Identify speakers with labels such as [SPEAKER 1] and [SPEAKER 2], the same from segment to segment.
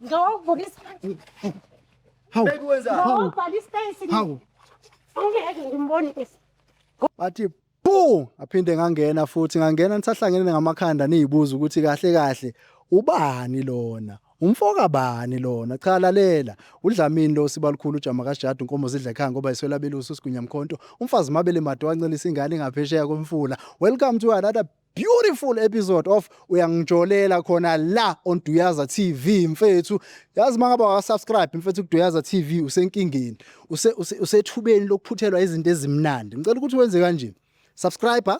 [SPEAKER 1] Ngizokuvula ispace.
[SPEAKER 2] Hawu.
[SPEAKER 1] Ngizokubhala ispace.
[SPEAKER 2] Hawu.
[SPEAKER 1] Angeke ngimbonise.
[SPEAKER 2] Bathi bu aphinde ngangena futhi ngangena nisahlangene ngamakhanda nizibuza ukuthi kahle kahle ubani lona umfoka bani lona cha lalela uDlamini lo sibalukhulu ujama kaJadu inkomo zidla ekhaya ngoba iswela belusi uSigunya Mkhonto umfazi mabele made wancelisa ingane ngaphesheya komfula. Welcome to another beautiful episode of Uyangijolela khona la on Duyaza TV mfethu. Yazi mangabe waka subscribe mfethu kuDuyaza TV usenkingeni, usethubeni lokuphuthelwa izinto ezimnandi. Ngicela ukuthi wenze kanje. Subscribe,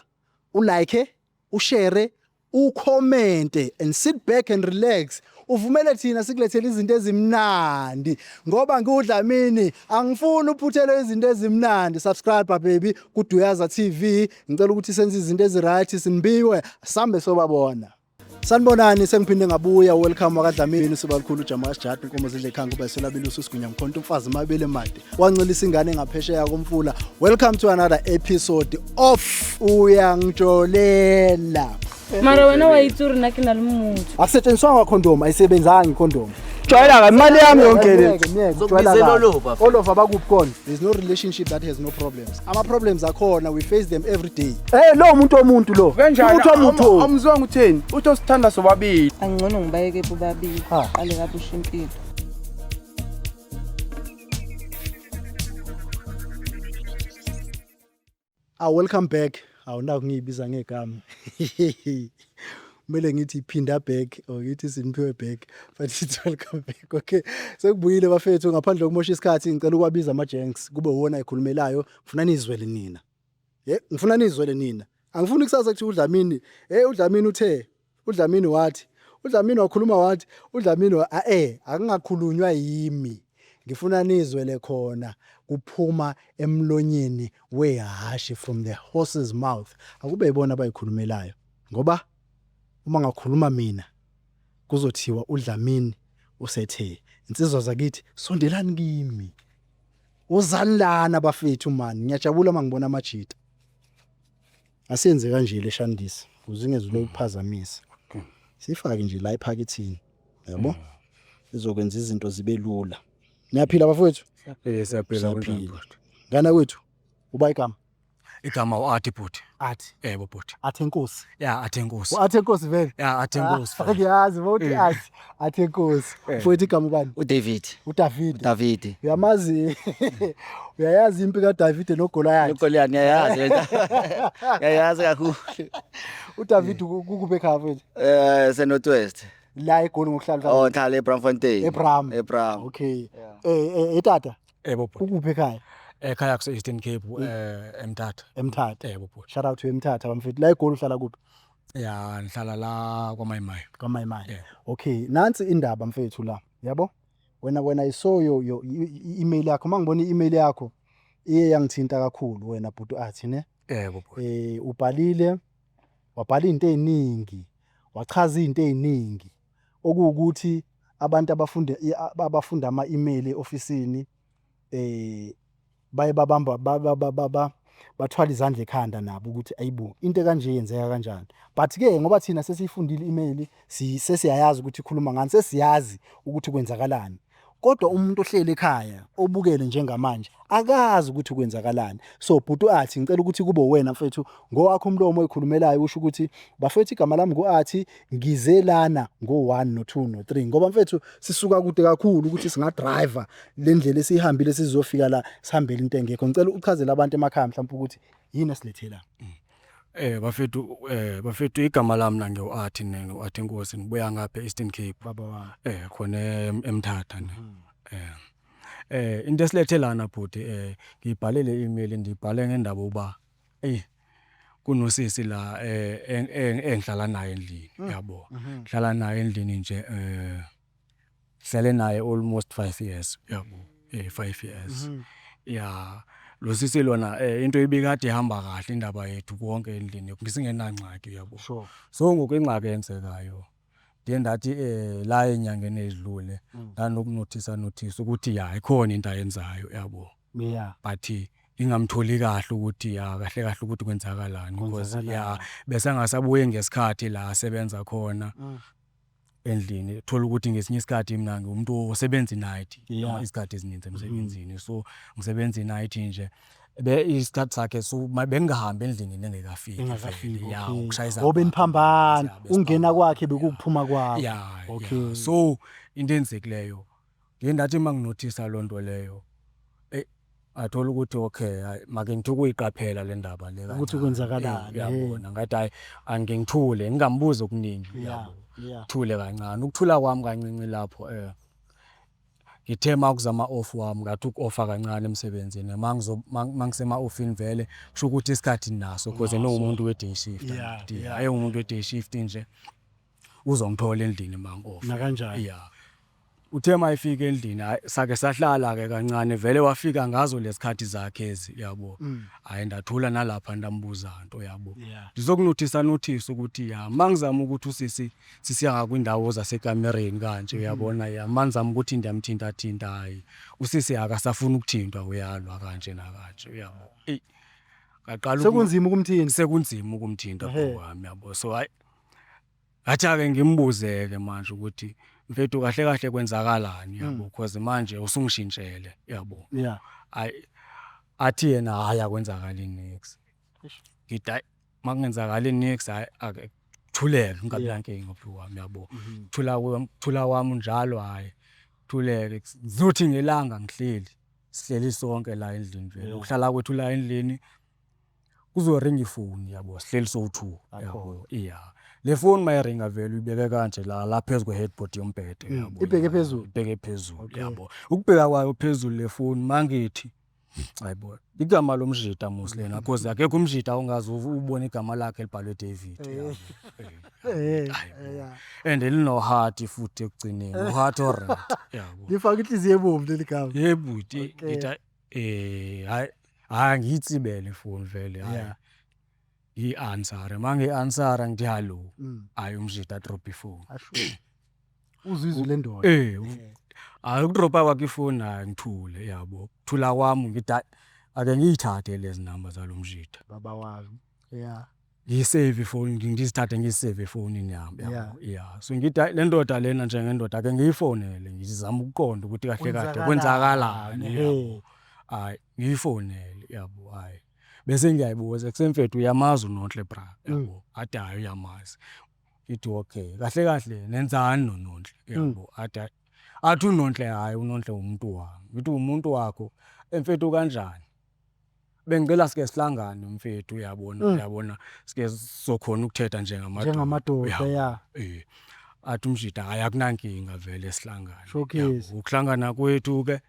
[SPEAKER 2] ulike, ushare, ucommente and sit back and relax. Uvumele thina sikulethele izinto ezimnandi ngoba ngiwuDlamini angifuni uphuthelwe izinto ezimnandi. Subscribe baby kuDuyaza TV. Ngicela ukuthi senze izinto eziright simbiwe sambe sobabona. Sanibonani sengiphinde ngabuya welcome wakaDlamini uSibalukhulu uJama kaSijadu inkomo zidle ekhaya ngoba isolabili uSigunya Mkhonto umfazi mabele made wancelisa ingane ngaphesheya komfula. Welcome to another episode of Uyangijolela.
[SPEAKER 3] Mara wena wa itse gore nna ke na le motho.
[SPEAKER 2] Akusetshenziswanga condom, ayisebenzanga icondom.
[SPEAKER 4] Jwayela ka imali yami yonke le.
[SPEAKER 5] Zokubizela olova.
[SPEAKER 2] Olova bakuphi khona? There's no relationship that has no problems. Ama problems akhona, we face them every day.
[SPEAKER 4] Eh lo umuntu womuntu lo.
[SPEAKER 6] Kanjani?
[SPEAKER 4] Umuntu womuntu.
[SPEAKER 6] Awumzwanga utheni? Uthi osithanda sobabili.
[SPEAKER 7] Angcono ngibayeke bobabili.
[SPEAKER 2] Ha.
[SPEAKER 7] Qale kabusha impilo.
[SPEAKER 2] Ah welcome back. Awunaku ngiyibiza ngegama. Kumele ngithi phinda back or ngithi simphiwe back but it's welcome back. Okay. Sekubuyile bafethu ngaphandle kokumosha isikhathi ngicela ukwabiza ama jenks kube uwona ekhulumelayo. Ngifuna nizwele nina. Ye ngifuna nizwele nina. Angifuni kusasa kuthi uDlamini, hey uDlamini uthe, uDlamini wathi, uDlamini wakhuluma wathi, uDlamini wa eh akungakhulunywa yimi. Ngifuna nizwele khona kuphuma emlonyeni wehhashi from the horse's mouth. Akube ibona abayikhulumelayo ngoba uma ngakhuluma mina kuzothiwa uDlamini usethe insizwa zakithi sondelani kimi. Wozani lana bafethu man, ngiyajabula uma ngibona amajita. Asenze kanje le shandisi ukuze ingezule ukuphazamisa. Sifake nje la ephakethini. Yabo? Izokwenza izinto zibe lula. Niyaphila bafowethu?
[SPEAKER 8] Eh siyaphila kunjani
[SPEAKER 2] Siyaphila.
[SPEAKER 8] bhuti?
[SPEAKER 2] Ngana kwethu. Uba igama?
[SPEAKER 8] Igama u-Athi bhuti.
[SPEAKER 2] Athi.
[SPEAKER 8] Yebo bhuti.
[SPEAKER 2] Athi enkosi.
[SPEAKER 8] Ya Athi enkosi.
[SPEAKER 2] U-Athi enkosi vele.
[SPEAKER 8] Ya Athi enkosi.
[SPEAKER 2] Ah, Ngiyazi bawuthi athi athi enkosi. Mfowethu igama ubani?
[SPEAKER 5] uDavid.
[SPEAKER 2] uDavid.
[SPEAKER 5] David.
[SPEAKER 2] Uyamazi uyayazi impi kaDavid noGoliath.
[SPEAKER 5] UGoliath ngiyayazi lento. Ngiyayazi kakhulu.
[SPEAKER 2] uDavid kukuphi ekhaya mfowethu?
[SPEAKER 5] Eh se North West.
[SPEAKER 2] La eGoli ngokuhlala
[SPEAKER 5] Oh ngihlala eBramfontein.
[SPEAKER 2] eBram.
[SPEAKER 5] eBram.
[SPEAKER 2] Okay. Eh eh tata
[SPEAKER 8] Yebo bhuti.
[SPEAKER 2] kukuphi ekhaya?
[SPEAKER 8] Ekhaya kuse Eastern Cape eh eMthatha.
[SPEAKER 2] eMthatha.
[SPEAKER 8] Yebo bhuti.
[SPEAKER 2] Shout out to eMthatha bamfethu. La eGoli uhlala kuphi?
[SPEAKER 8] Ya ngihlala la kwaMayimayi.
[SPEAKER 2] KwaMayimayi.
[SPEAKER 8] Yeah.
[SPEAKER 2] Okay, nansi indaba mfethu la. Yabo? Wena wena I saw your email yakho. Mangibona i-email yakho iye yangithinta kakhulu wena bhuti athi ne.
[SPEAKER 8] Yebo bhuti.
[SPEAKER 2] Eh ubhalile wabhala izinto eziningi, wachaza izinto eziningi okuwukuthi abantu abafunde abafunda ama-email e-ofisini eh baye babamba baba bathwala izandla ekhanda nabo ukuthi ayibo into ekanje yenzeka kanjani. But ke ngoba thina sesiyifundile i-email sesiyayazi ukuthi ikhuluma ngani, sesiyazi ukuthi kwenzakalani. Kodwa umuntu ohleli ekhaya obukele njengamanje akazi ukuthi kwenzakalani. So bhuti athi ngicela ukuthi kube uwena mfethu ngowakho umlomo oyikhulumelayo usho ukuthi bafethu igama lami ngu-Athi ngize lana ngo-1 no-2 no-3 ngoba mfethu sisuka kude kakhulu ukuthi singadriver le ndlela esiyihambile sizofika la sihambele into engekho. Ngicela uchazele abantu emakhaya mhlawumbe ukuthi yini esilethe la.
[SPEAKER 8] Eh bafethu eh bafethu igama lami la ngiwu-Athi ne ngiwu-Athi Nkosi ngibuya ngapha e-Eastern Cape.
[SPEAKER 2] Baba wami.
[SPEAKER 8] Eh khona eMthatha ne. Eh eh into esilethe lana bhuti eh ngiyibhalele i-email ndiyibhale ngendaba uba eyi kunosisi la eh engihlala naye endlini yabo. Ngihlala naye endlini nje eh Ngihlale naye almost 5 years yabo eh 5 years. Ya lo sisi lona eh into ibikade ihamba kahle indaba yethu konke endlini singenangxaki yabo.
[SPEAKER 2] Sure.
[SPEAKER 8] So ngoku ingxaki eyenzekayo ndiye ndathi eh la enyangeni edlule ndanokunothisa nothisa ukuthi ya ikhona into ayenzayo yabo.
[SPEAKER 2] Yeah.
[SPEAKER 8] But ngingamtholi kahle ukuthi ya kahle kahle ukuthi kwenzakalani because ya
[SPEAKER 2] Kwenzakalani.
[SPEAKER 8] bese angasabuyi ngesikhathi la asebenza khona. Endlini thola ukuthi ngesinye isikhathi mina ngiwumuntu osebenza i-night izikhathi ezininzi emsebenzini, so ngisebenza i-night nje, be isikhathi sakhe, so bengingahambi endlini nengekafiki.
[SPEAKER 2] Engakafiki.
[SPEAKER 8] Ya, ukushayisa.
[SPEAKER 2] Ngoba niphambana.
[SPEAKER 8] Ya,
[SPEAKER 2] ungena kwakhe bekukuphuma kwakho.
[SPEAKER 8] Ya.
[SPEAKER 2] Okay.
[SPEAKER 8] Ya. So into enzekileyo, ngiye ndathi uma nginothisa loo nto leyo, ngathola ukuthi okay, hayi, make ngithi ukuyiqaphela le ndaba le
[SPEAKER 2] ukuthi
[SPEAKER 8] kancane.
[SPEAKER 2] kwenzakalani,
[SPEAKER 8] Uyabona, ngathi hayi, angike ngithule, ngingambuzi okuningi, uyabo. Thule kancane, ukuthula kwami kancinci lapho, ngithe makuza ama-off wami, ngathi uku-offa kancane emsebenzini, mangisema-offini vele kusho ukuthi isikhathi naso, cause umuntu we-day shift. Angithi, hhayi, umuntu we-day shift nje uzongithola endlini mangi-off.
[SPEAKER 2] Nakanjani.
[SPEAKER 8] Ya, uthe mayefika endlini, hayi, sake sahlala-ke kancane vele, wafika ngazo lesikhathi zakhe ezi, yabo. Hhayi, ndathula nalapha, ndambuza nto, yabo. Ndizokunothisa nothisa ukuthi ya, mangizama ukuthi usisi sisiya ngakwindawo zasekamereni kanje, uyabona, ya, mangizama ukuthi ndiyamthinta thinta, hayi, usisi akasafuni ukuthintwa, uyalwa kanje nakanje, uyabo. Eyi, ngaqala
[SPEAKER 2] Sekunzima ukumthinta.
[SPEAKER 8] Sekunzima ukumthinta, bro wami, yabo. So hayi, ngathi-ake ngimbuze-ke manje ukuthi mfethu, kahle kahle kwenzakalani, yabo, because manje usungishintshele, yabo. Hayi, athi yena hayi, akwenzakali nix. Ngithi hayi, makungenzakali nix, hayi, ake thuleke, ngingabi nankinga, bro wami, yabo. Thula kwami njalo, hayi, thuleke. Ngizothi ngelanga ngihleli, sihleli sonke la endlini vele, ukuhlala kwethu la endlini, kuzoringa ifoni, yabo, sihleli sowu-two, yabo. Iya, le foni mayiringa vele uyibeke kanje la phezu kwe-headboard yombhede, yabo.
[SPEAKER 2] Ibheke phezulu?
[SPEAKER 8] Ibheke phezulu, yabo. Ukubheka kwayo phezulu le foni, mangithi hayibo, igama lomjita mos lena, cause akekho umjita ongaze ubone igama lakhe libhalwe David, yabo. Hayibo. And lino-heart futhi ekugcineni, u-heart o-red, yabo.
[SPEAKER 2] Lifaka inhliziyo ebomvu leli gama.
[SPEAKER 8] Yebo, ngithi hayi, hayi, hayi, ngiyitsibele ifoni vele, hayi. Ngiyi-answer, mangiyi-answer ngithi hallo. Hayi, umjita drop ifoni.
[SPEAKER 2] Asho. Uzizwe le ndoda.
[SPEAKER 8] Hayi, ukudropa kwakhe ifoni, hayi, ngithule, yabo. Thula kwami, ngithi hayi, ake ngiyithathe lezi namba zalo mjita.
[SPEAKER 2] Baba wami.
[SPEAKER 8] Ngiyisave ifoni, ngizithathe ngiyisave efonini yami, yabo. Yeah. So ngithi hayi, le ndoda lena njengendoda ake ngiyifonele, ngizama ukuqonda ukuthi kahle kahle kwenzakalani, yabo. Hayi, ngiyifonele, yabo, hayi. Bese ngiyayibuza kusemfethu, uyamazi uNonhle bra, yabo. Athi hayi, uyamazi. Ngithi okay, kahle kahle nenzani noNonhle, yabo. Athi hayi, athi uNonhle hayi, uNonhle umuntu wami. Ngithi umuntu wakho emfethu kanjani? Bengicela sike sihlangane mfethu, uyabona, uyabona, sike sizokhona ukuthetha njengamadoda.
[SPEAKER 2] Njengamadoda,
[SPEAKER 8] Uyabo.
[SPEAKER 2] Ya.
[SPEAKER 8] Athi umjita hayi, akunankinga vele, sihlangane.
[SPEAKER 2] Showcase.
[SPEAKER 8] Yabo, ukuhlangana kwethu ke,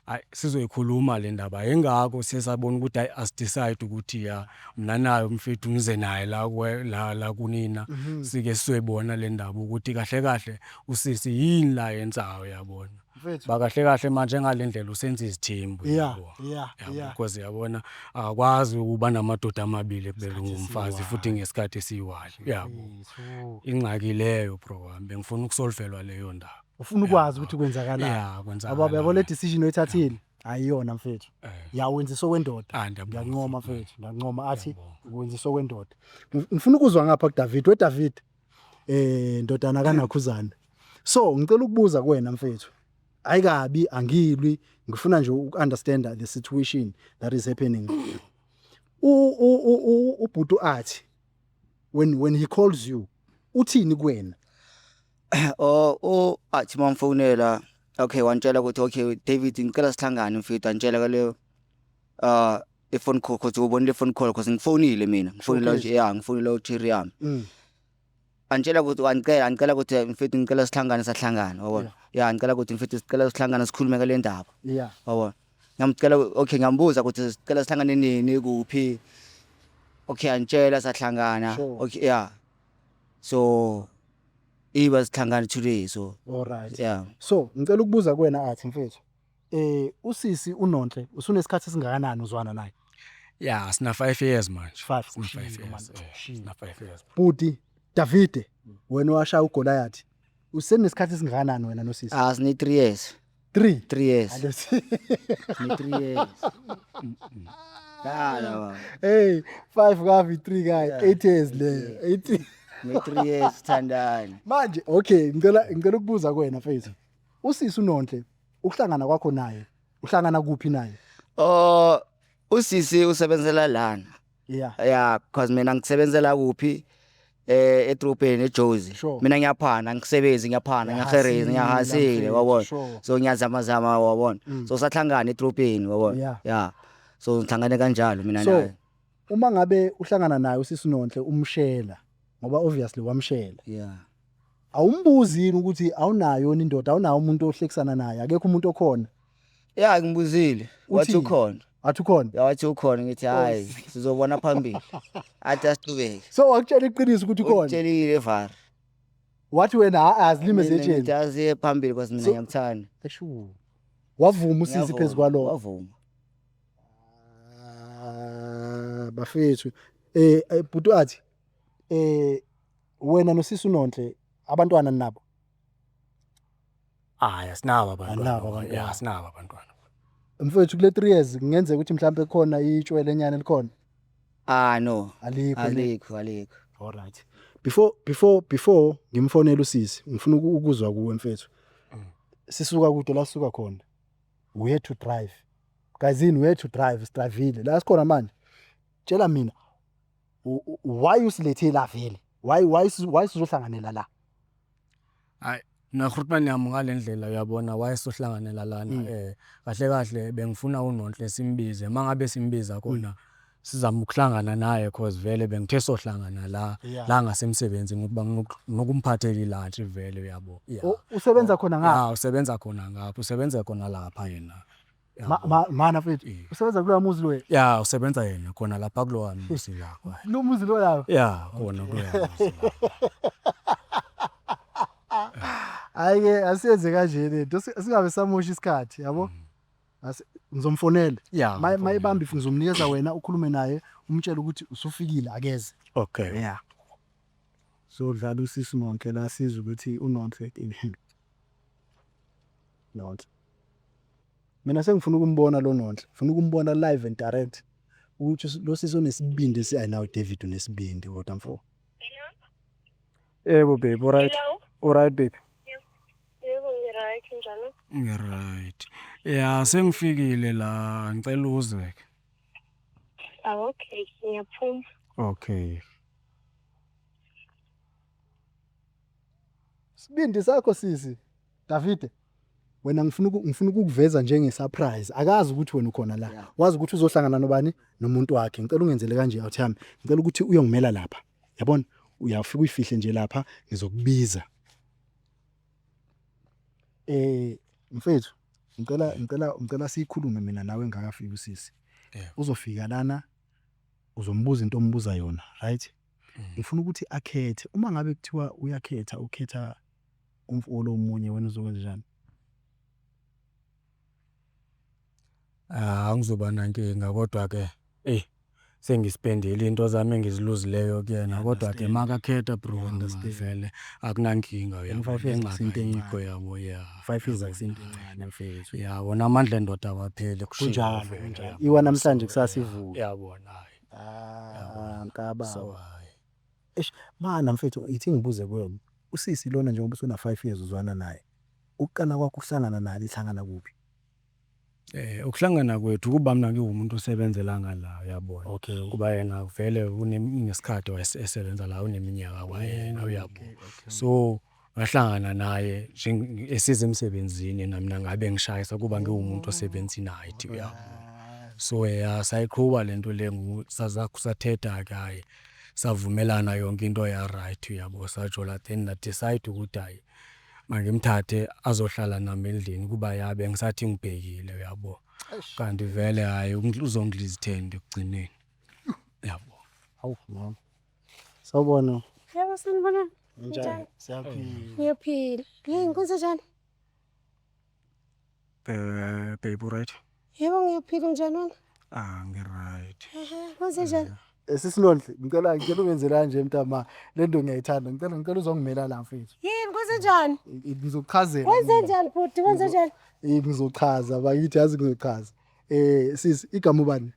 [SPEAKER 8] hayi, sizoyikhuluma le ndaba ingakho sesabona ukuthi hayi, asidecide ukuthi ya, mina nayo mfethu ngize naye la la kunina, sike sizoyibona le ndaba ukuthi kahle kahle usisi yini la yenzayo, yabona.
[SPEAKER 2] Mfethu.
[SPEAKER 8] Ba kahle kahle manje ngale ndlela usenza izithembu, yabo. Yabo, because yabona akwazi ukuba namadoda amabili ekubeni ngumfazi futhi ngesikhathi esiyi-one, yabo.
[SPEAKER 2] Mfethu.
[SPEAKER 8] Ingxaki leyo, bro wami, bengifuna ukusolvelwa leyo ndaba.
[SPEAKER 2] Ufuna ukwazi ukuthi kwenzakalani.
[SPEAKER 8] Ya,
[SPEAKER 2] Yabo,
[SPEAKER 8] kwenzakalani.
[SPEAKER 2] yabo, le decision oyithathile ayiyona, mfethu. Ya, wenzisa okwendoda.
[SPEAKER 8] Ah, ndiyabonga.
[SPEAKER 2] Ngiyancoma, mfethu. Ngiyancoma athi
[SPEAKER 8] Ngiyabonga.
[SPEAKER 2] wenzisa okwendoda. Ngifuna ukuzwa ngapha kuDavid. WeDavid, ndodana kaNakhuzana. So ngicela ukubuza kuwena, mfethu. Ayikabi angilwi, ngifuna nje uku-understand the situation that is happening. Ubhutu athi when he calls you, uthini kuwena?
[SPEAKER 5] Oh, athi mamfonela, okay, wantshela ukuthi okay David, ngicela sihlangane mfethu. Antshela kaleyo i-phone call, cause ubonile i-phone call, cause ngifonile mina, ngifonela.
[SPEAKER 2] Showcase.
[SPEAKER 5] Ya, ngifonela ucherry yami. Antshela ukuthi angicela ukuthi mfethu, ngicela sihlangane, sahlangana, wabona. Ya, ngicela ukuthi mfethu, sicela sihlangane sikhulume ngale ndaba. Wabona, ngiyamcela, okay, ngiyambuza ukuthi sicela sihlangane nini, kuphi. Okay, antshela, sahlangana. Okay, yeah, so iba sihlangane today, so
[SPEAKER 2] All right.
[SPEAKER 5] Yeah.
[SPEAKER 2] So ngicela ukubuza kuwena athi mfethu. Usisi uNonhle usunesikhathi esingakanani uzwana naye?
[SPEAKER 8] Ya, sina 5 years manje.
[SPEAKER 2] 5.
[SPEAKER 8] Sina 5
[SPEAKER 2] Ushilo,
[SPEAKER 8] years.
[SPEAKER 2] man, ushilo.
[SPEAKER 8] Sina 5 years.
[SPEAKER 2] Bhuti Davide, wena washaya uGoliath. Usenesikhathi esingakanani wena nosisi?
[SPEAKER 5] Ah, sine 3 years.
[SPEAKER 2] 3.
[SPEAKER 5] 3 years.
[SPEAKER 2] Alosi.
[SPEAKER 5] Sine 3 years. Dala baba.
[SPEAKER 2] Hey, 5 kavi 3 guy, 8 years le. 8.
[SPEAKER 5] Ne 3 years sithandana.
[SPEAKER 2] Manje okay, ngicela ukubuza kuwena mfethu. Usisi uNonhle ukuhlangana kwakho naye, uhlangana kuphi naye?
[SPEAKER 5] Oh, usisi usebenzela lana. Yeah, cause mina ngisebenzela kuphi? Edrobheni eJozi. Mina ngiyaphana, ngisebenzi ngiyaphana, ngiyahereza, ngiyahasile, wabona. So ngiyazama zama wabona. So sahlangana edrobheni wabona. Yeah. So ngihlangane kanjalo mina
[SPEAKER 2] So
[SPEAKER 5] naye.
[SPEAKER 2] uma ngabe uhlangana naye usisi Nonhle umshela ngoba obviously wamshela. Awumbuzi yini ukuthi awunayo yini indoda, awunawo umuntu ohlekisana naye, akekho umuntu okhona?
[SPEAKER 5] Yeah, ngibuzile. Wathi
[SPEAKER 2] Uthini?
[SPEAKER 5] ukhona.
[SPEAKER 2] Athi ukhona.
[SPEAKER 5] Ya, wathi ukhona, ngithi hayi, sizobona phambili. Athi asiqhubeke.
[SPEAKER 2] So wakutshela iqiniso ukuthi ukhona.
[SPEAKER 5] Utshelile var.
[SPEAKER 2] Wathi wena ha azilime
[SPEAKER 5] Mina
[SPEAKER 2] zetsheni.
[SPEAKER 5] ngithi asiye phambili because mina ngiyamthanda.
[SPEAKER 2] Eshu. Wavuma usisi
[SPEAKER 5] Ngiyavuma,
[SPEAKER 2] phezu kwalokho.
[SPEAKER 5] Wavuma.
[SPEAKER 2] Ah, bafethu. Bhuti athi wena nosisi uNonhle abantwana nabo.
[SPEAKER 8] Hayi, asinabo abantwana.
[SPEAKER 2] Anabo abantwana.
[SPEAKER 8] Yeah, asinabo abantwana.
[SPEAKER 2] Mfethu kule 3 years kungenzeka ukuthi mhlambe khona itshwele enyane likhona.
[SPEAKER 5] Ah no.
[SPEAKER 2] Alikho. Ne?
[SPEAKER 5] Alikho, alikho.
[SPEAKER 2] All right. Before ngimfonela usisi, ngifuna ukuzwa kuwe mfethu. Sisuka kude la sisuka khona. We had to drive. Guys in we had to drive, sidrivile. La sikhona manje. Tshela mina why usilethe la vele? Why sizohlanganela la?
[SPEAKER 8] Hayi, mina Grootman yami ngale ndlela uyabona wayesohlanganela lana kahle kahle bengifuna uNonhle simbize, mangabe simbiza kona sizama ukuhlangana naye cause vele bengithe sohlangana la la ngasemsebenzini ukuba nokumphathela ilantshi vele uyabo. Yeah.
[SPEAKER 2] Usebenza khona ngapha?
[SPEAKER 8] Ya, usebenza khona ngapha, usebenza khona lapha yena.
[SPEAKER 2] Mana mfethu, usebenza kulowa muzi lo?
[SPEAKER 8] Ya, usebenza yena khona lapha kulowa muzi lapha.
[SPEAKER 2] Lo muzi lo lapha?
[SPEAKER 8] Ya, khona kulowa muzi lapha.
[SPEAKER 2] Hayi ke asiyenze kanje lento, singabe samosha isikhathi, yabo? Ngizomfonela.
[SPEAKER 8] Ya,
[SPEAKER 2] Mayibambe ngizomnikeza wena ukhulume naye, umtshele ukuthi usufikile akeze.
[SPEAKER 8] Okay.
[SPEAKER 2] Yeah. So dlala usisi Nonhle la sizwe ukuthi uNonhle Nonhle. Mina sengifuna ukumbona lo Nonhle, ngifuna ukumbona live and direct. Ukuthi lo sisi onesibindi si ayinawo David unesibindi kodwa mfo.
[SPEAKER 4] Yebo babe, alright. Alright babe.
[SPEAKER 1] Yebo, ngi-right njalo.
[SPEAKER 8] Ngi-right. Ya, sengifikile la, ngicela uze ke.
[SPEAKER 1] Ah, okay, ngiyaphuma.
[SPEAKER 8] Okay.
[SPEAKER 2] Sibindi sakho sisi. Davide. Wena ngifuna ukukuveza njenge surprise. Akazi ukuthi wena ukhona la. Wazi ukuthi uzohlangana nobani nomuntu wakhe. Ngicela ungenzele kanje out yami. Ngicela ukuthi uyongimela lapha. Yabona? Uyafika uyifihle nje lapha, ngizokubiza. Mfethu, ngicela sikhulume mina nawe ngakafiki usisi. Uzofika lana uzombuza into ombuza yona, right? Ngifuna ukuthi akhethe. Uma ngabe kuthiwa uyakhetha, ukhetha umfolo omunye, wena uzokwenza njani?
[SPEAKER 8] Ah, angizoba nankinga kodwa ke sengispendile into zami engiziluzileyo kuyena kodwa ke makakhetha bro vele akunankinga uyabo.
[SPEAKER 2] 5 years akusinto
[SPEAKER 8] Ingxaki
[SPEAKER 2] encane.
[SPEAKER 8] ayikho yabo, yeah.
[SPEAKER 2] 5 years akusinto encane mfethu.
[SPEAKER 8] Ya, wona amandla endoda awapheli kushiwo
[SPEAKER 2] Kunjalo,
[SPEAKER 8] vele,
[SPEAKER 2] kunjalo.
[SPEAKER 8] yabo.
[SPEAKER 2] Iwa namhlanje kusasa ivuka.
[SPEAKER 8] Yabona, hayi.
[SPEAKER 2] Ah, nkaba.
[SPEAKER 8] So hayi.
[SPEAKER 2] Eish, mana mfethu ithi ngibuze kuwena. Usisi lona njengoba usuna 5 years uzwana naye. Ukuqala kwakho ukuhlangana naye lihlangana kuphi?
[SPEAKER 8] Ukuhlangana kwethu kuba mina ngiwumuntu osebenzela ngala uyabona.
[SPEAKER 2] Okay.
[SPEAKER 8] Kuba yena vele unesikhathi esebenza la uneminyaka kwayena uyabo. So ngahlangana naye esiza emsebenzini nami ngabe ngishayisa kuba ngiwumuntu osebenza night uyabo. So ya sayiqhuba lento le sathetha ke hayi savumelana yonke into ya right uyabo, sajola then na decide ukuthi hayi mangimthathe azohlala nami endlini kuba yabe ngisathi ngibhekile uyabo. Kanti vele hayi uzongidla izithende ekugcineni. Yabo.
[SPEAKER 2] Hawu mama. Sawubona.
[SPEAKER 1] Yebo, sanibona.
[SPEAKER 2] Njani? Siyaphila.
[SPEAKER 1] Ngiyaphila. Yini kwenze njani?
[SPEAKER 8] Babe, right?
[SPEAKER 1] Yebo, ngiyaphila njani wena?
[SPEAKER 8] Ah, ngi-right.
[SPEAKER 1] Kwenze njani?
[SPEAKER 2] Sisi Nonhle, ngicela ungenzele kanje mntama. Le nto ngiyayithanda. Ngicela uzongimela la mfethu.
[SPEAKER 1] Yini kwenze njani?
[SPEAKER 2] Ngizokuchazela.
[SPEAKER 1] Kwenze njani bhuti? Kwenze njani?
[SPEAKER 2] Ngizochaza bakithi, yazi ngizochaza. Sisi, igama ubani?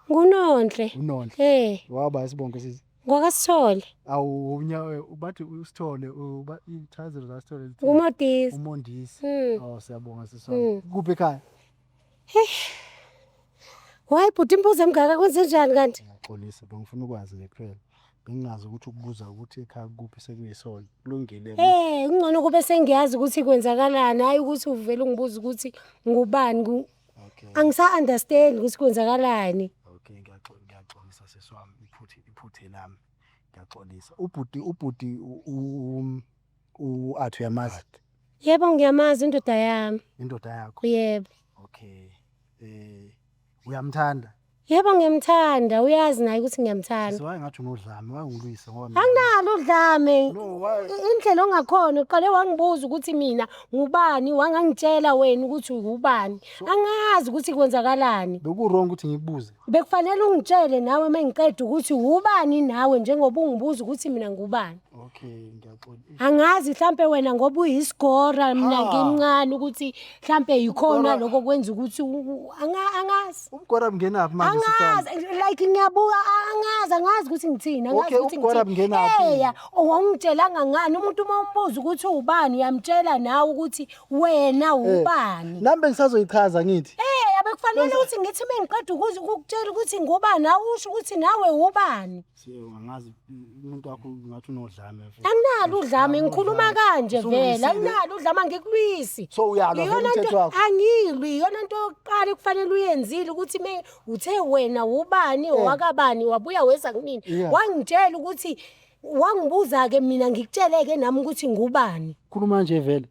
[SPEAKER 1] NguNonhle.
[SPEAKER 2] UNonhle. Waba isibongo sisi.
[SPEAKER 1] NgokaSithole.
[SPEAKER 2] Awu unyawe bathi uSithole uba ithazelo zaSithole zithini?
[SPEAKER 1] UModisi.
[SPEAKER 2] UMondisi. Oh siyabonga siswami. Kuphi ekhaya?
[SPEAKER 1] Why bhuti imbuzo emngaka kwenzenjani kanti?
[SPEAKER 2] Ngiyaxolisa bengifuna ukwazi nje kuphela. Bengingazi ukuthi ukubuza ukuthi ekhaya kuphi sekuyisona. Kulungile.
[SPEAKER 1] Eh, kungcono kube sengiyazi ukuthi kwenzakalani, hayi ukuthi uvele ungibuza ukuthi ngubani.
[SPEAKER 2] Okay.
[SPEAKER 1] Angisa understand ukuthi kwenzakalani.
[SPEAKER 2] Okay, ngiyaxolisa sisi wami, iphuthe lami. Ngiyaxolisa. Ubhuti u-Athi uyamazi?
[SPEAKER 1] Yebo ngiyamazi indoda yami.
[SPEAKER 2] Indoda yakho?
[SPEAKER 1] Yebo.
[SPEAKER 2] Okay. Uyamthanda?
[SPEAKER 1] Yebo ngiyamthanda, uyazi naye ukuthi ngiyamthanda.
[SPEAKER 2] Sisi waye ngathi unodlame, wayengilwisa ngoba mina-
[SPEAKER 1] Anginalo udlame.
[SPEAKER 2] No, why?
[SPEAKER 1] Indlela ongakhona uqale wangibuza ukuthi mina ngubani, wangangitshela wena ukuthi ubani. Angazi ukuthi kwenzakalani.
[SPEAKER 2] Beku-wrong ukuthi ngikubuze.
[SPEAKER 1] Bekufanele ungitshele nawe uma ngiqeda ukuthi ubani nawe njengoba ungibuza ukuthi mina ngubani.
[SPEAKER 2] Okay, ngiyaxolisa.
[SPEAKER 1] Angazi mhlampe wena ngoba uyisigora mina
[SPEAKER 2] Ha.
[SPEAKER 1] ngimncane ukuthi mhlampe yikhona
[SPEAKER 2] Ubugora-
[SPEAKER 1] lokho kwenza ukuthi angazi.
[SPEAKER 2] Ubugora bungenaphi manje sisi wami?
[SPEAKER 1] Angazi like ngiyabuka angazi ukuthi ngithini, angazi
[SPEAKER 2] Okay,
[SPEAKER 1] ukuthi
[SPEAKER 2] ubugora
[SPEAKER 1] ngithini.
[SPEAKER 2] bungenaphi?
[SPEAKER 1] Eya, awungitshelanga ngani umuntu uma umbuza ukuthi ubani uyamtshela nawe ukuthi wena ubani.
[SPEAKER 2] Nami bengisazoyichaza ngithi.
[SPEAKER 1] Eh, abekufanele ukuthi ngithi mengiqeda ukukutshela ukuthi ngubani awusho ukuthi nawe ubani.
[SPEAKER 2] Siyo angazi umuntu wakho ngathi unodlame mfethu.
[SPEAKER 1] Anginalo udlame ngikhuluma kanje vele,
[SPEAKER 2] Usungilwisile.
[SPEAKER 1] anginalo udlame angikulwisi.
[SPEAKER 2] So uyalwa vele
[SPEAKER 1] Iyona
[SPEAKER 2] umthetho
[SPEAKER 1] nto
[SPEAKER 2] wakho?
[SPEAKER 1] angilwi, iyona nto yokuqala ekufanele uyenzile ukuthi me uthe wena ubani owakabani wabuya weza kumina. Wangitshela ukuthi wangibuza ke mina ngikutsheleke nami ukuthi ngubani.
[SPEAKER 2] Khuluma nje vele.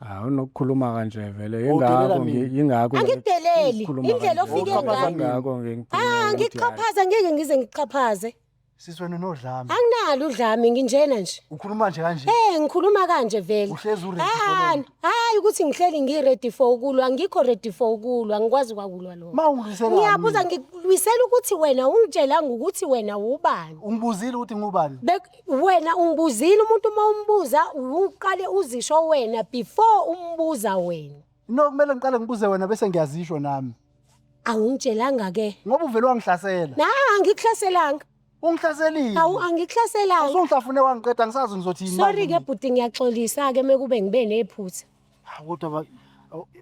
[SPEAKER 8] Hawu unokukhuluma kanje vele
[SPEAKER 2] Udelela
[SPEAKER 8] yingakho
[SPEAKER 2] mina.
[SPEAKER 8] yingakho
[SPEAKER 1] Angikudeleli,
[SPEAKER 8] ngikhuluma
[SPEAKER 1] indlela
[SPEAKER 8] kanje.
[SPEAKER 1] ofike
[SPEAKER 2] Uxhaphaza
[SPEAKER 1] ngayo.
[SPEAKER 2] mina.
[SPEAKER 8] Yingakho ngikhuluma
[SPEAKER 1] Ah,
[SPEAKER 8] ukuthi hhayi.
[SPEAKER 1] ngikuxhaphaza ngeke ngize ngikuxhaphaze.
[SPEAKER 2] Sisi wena unodlame.
[SPEAKER 1] Anginalo udlame nginjena nje.
[SPEAKER 2] Ukhuluma nje kanje.
[SPEAKER 1] Eh ngikhuluma kanje vele.
[SPEAKER 2] Uhlezi u-ready for
[SPEAKER 1] Ah,
[SPEAKER 2] leyo nto.
[SPEAKER 1] hayi ukuthi ngihleli ngi-ready for ukulwa, angikho ready for ukulwa, angikwazi kwakulwa lokho.
[SPEAKER 2] Ma ungilwiselani
[SPEAKER 1] Ngiyabuza
[SPEAKER 2] mina?
[SPEAKER 1] ngikulwisela ukuthi wena ungitshelanga ukuthi wena ubani.
[SPEAKER 2] Ungibuzile ukuthi ngubani?
[SPEAKER 1] Wena ungibuzile umuntu uma umbuza uqale uzisho wena before umbuza wena.
[SPEAKER 2] No, kumele ngiqale ngibuze wena bese ngiyazisho nami.
[SPEAKER 1] Awungitshelanga ke.
[SPEAKER 2] Ngoba uvele wangihlasela.
[SPEAKER 1] Na angikuhlaselanga.
[SPEAKER 2] Ungihlaselile.
[SPEAKER 1] Awu angikuhlaselanga.
[SPEAKER 2] Usungihlafune wangiqeda ngisazi ngizothini
[SPEAKER 1] Sorry
[SPEAKER 2] manje
[SPEAKER 1] ke
[SPEAKER 2] mina.
[SPEAKER 1] bhuti ngiyaxolisa ke mekube ngibe nephutha.
[SPEAKER 2] Hawu, kodwa